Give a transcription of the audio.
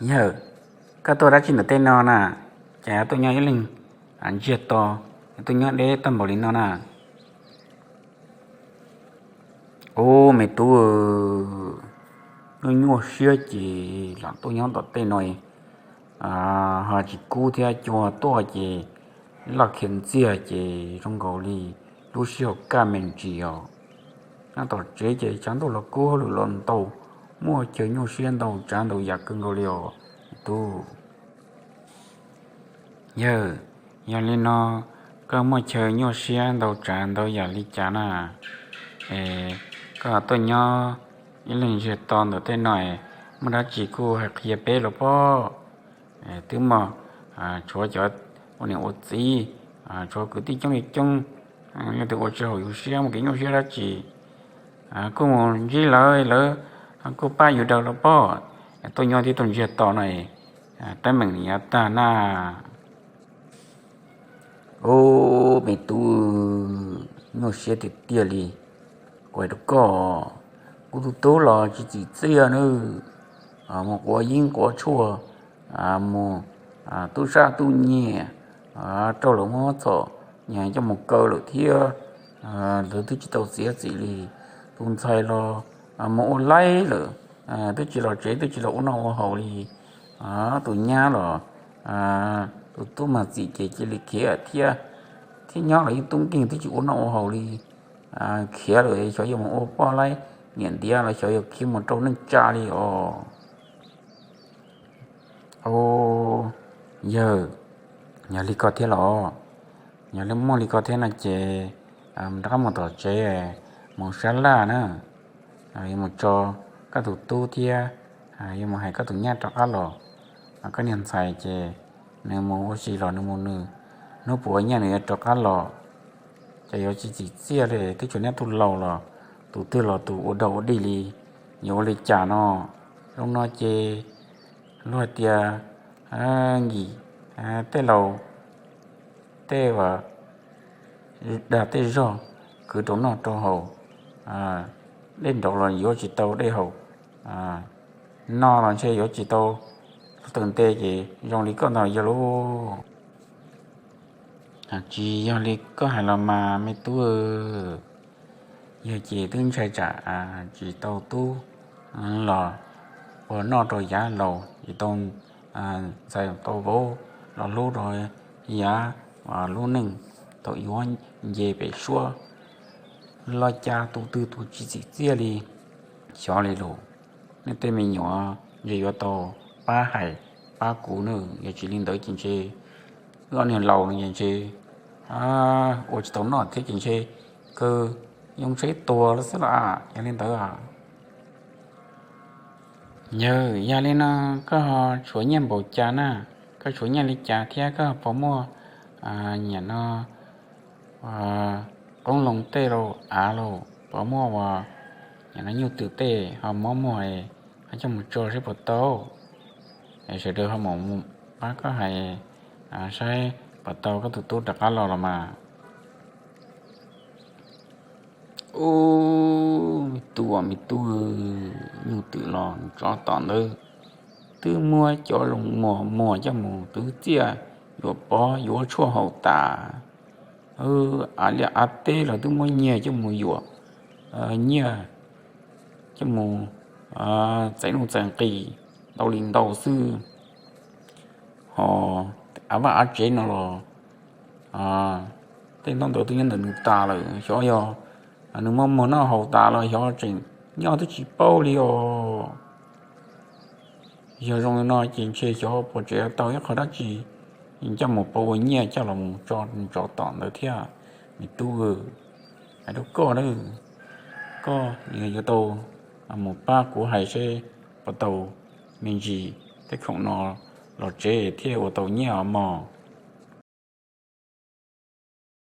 Yawg, koj tuaj dab tsi ntawm tej no na? Cas tuaj nyob ib leeg ntsiag to, tuaj nyob deb tag npaum li no na? Ub, me tub, nyuaj nyuaj siab ces lam tuaj nyob tom tej no, ho tsis kub thiab, cua tuaj ces laj khiav ntxiag ces zoo nkaus li lub sij hawm kaj me ntsis os. Nyob tom tsev ces tshav ntuj los kub, hauj lwm los ntau, muaj chaw nyuaj siab ntau tsav ntau yam kawg nkaus li os tub. Yawg, yog li no koj muaj chaw nyuaj siab ntau tsav ntau yam li cas na? Es koj tuaj nyob ib leeg ntsiag to ntawm tej no, muaj dab tsi kuj hais qhia peb los pob. Twb muaj, tshuav cov ua niam ua txiv, tshuav kwv tij coob li coob, leej twg ua tsis haum yus siab muaj kev nyuaj siab dab tsi, kuj mus ntsib lawv, lawv kuj pab yus daws los pob. Tuaj nyob tib tug ntsiag to no, teeb meem nws yuav tag na. Ub, me tub, nyuaj siab tiag tiag li. Kuv hais rau koj, kuv tus tub los tsis txim txiaj nawb, mus quav yeeb quav tshuaj, mus tub sab tub nyiag, rau lawv muab txhom nyem coj mus kaw lawm thiab. Lawv twb tsis tau txiav txim li. Tus ntxhais los mus ua laib lawm, twb tsis los tsev twb tsis los ua noj ua haus li. Tus nyab los, tus tub mas txim ces cia li khiav thiab, thiab nyob los yeej tub nkeeg twb tsis ua noj ua haus li. Khiav lawm xyov yuav mus ua poj laib niam ntiav los xyov yuav khiav mus rau neej tsa li os. Yawg, yog li ko thiab los? Yog li muaj li ko thiab no ces rov qab mus tom tsev, mus sab laj na, yuav mus tso koj tus tub thiab yuav mus hais koj tus nyab rov qab los. Koj niag ntxhais ces nws mus ua si los nws mus nws, hnub puas nyiaj nws yuav rov qab los. Ces yuav tsis txim txiaj li, twb tsuas niaj tub laus los tus twg los tus ua dog ua dig li, yuav ua li cas no? Zoo no ces luag hais tias nkim tej laus tej dag tej zog kwv rau noj rau haus, dej nraud los yuav tsis tau dej haus, no los ntshe yuav tsis tau hluav taws nte ces zoo li koj ntag yawg lauj. Tsis yog li koj hais los mas me tub, yawg ces twb ntshai tsam tsis tau tub los ua noj rau yav laus, tsis tau ntxhais tau vauv los hlub rau yav lub neej thaum yuav nce pem suab los cas tus twg tus tsis txim txiaj li. Xyov li lus, nej tej me nyuam ntshe yuav tau pab hais pab kuv nawb, yog tsis li ntawd ces ntshe wb ob niag laus no ces ntshe ua tsis tau noj thiab ces ntshe kawg yoo tsheb tuag lawm xwb los. Yog li ntawd, yawg, yog li no koj ho tshuav nyiaj npaum cas na? Koj tshuav nyiaj li cas thiab koj ho puas muaj nyam no qoob loo tej los av los puas muaj uas nyam no nyuj twm tej ho muab muag ho coj mus tso saib puas tau? Sawv daws ho mus pab koj hais saib puas tau koj tus tub rov qab los los mas. Ub, me tub, me tub, nyuj twm los tsov tom ntawd twb muab cov zoo muag muag coj mus twv txiaj, yuav pov yuav tshuaj haus tas. Av liaj av teb los twb muab nyiag coj mus yuam, nyiag coj mus txais nuj txais nqis ntau li ntau xwb. Ho av vaj av tsev no los tej ntaub ntawv twb nyob ntawm nws tas lawm, xyov yog nws muab muag noj haus tas los xyov tseem nyob twb tsis paub li os. Yog zoo li no ces ntshe xyov puas tseem tau ib qho dab tsi coj mus pauv ua nyiaj coj los tso tsov tom ntawd thiab. Me tub, hais rau koj na, koj yuav tau mus pab kuv hais seb puas tau me ntsis, tej khoom no los tsev thiaj ua tau nyiaj os mog.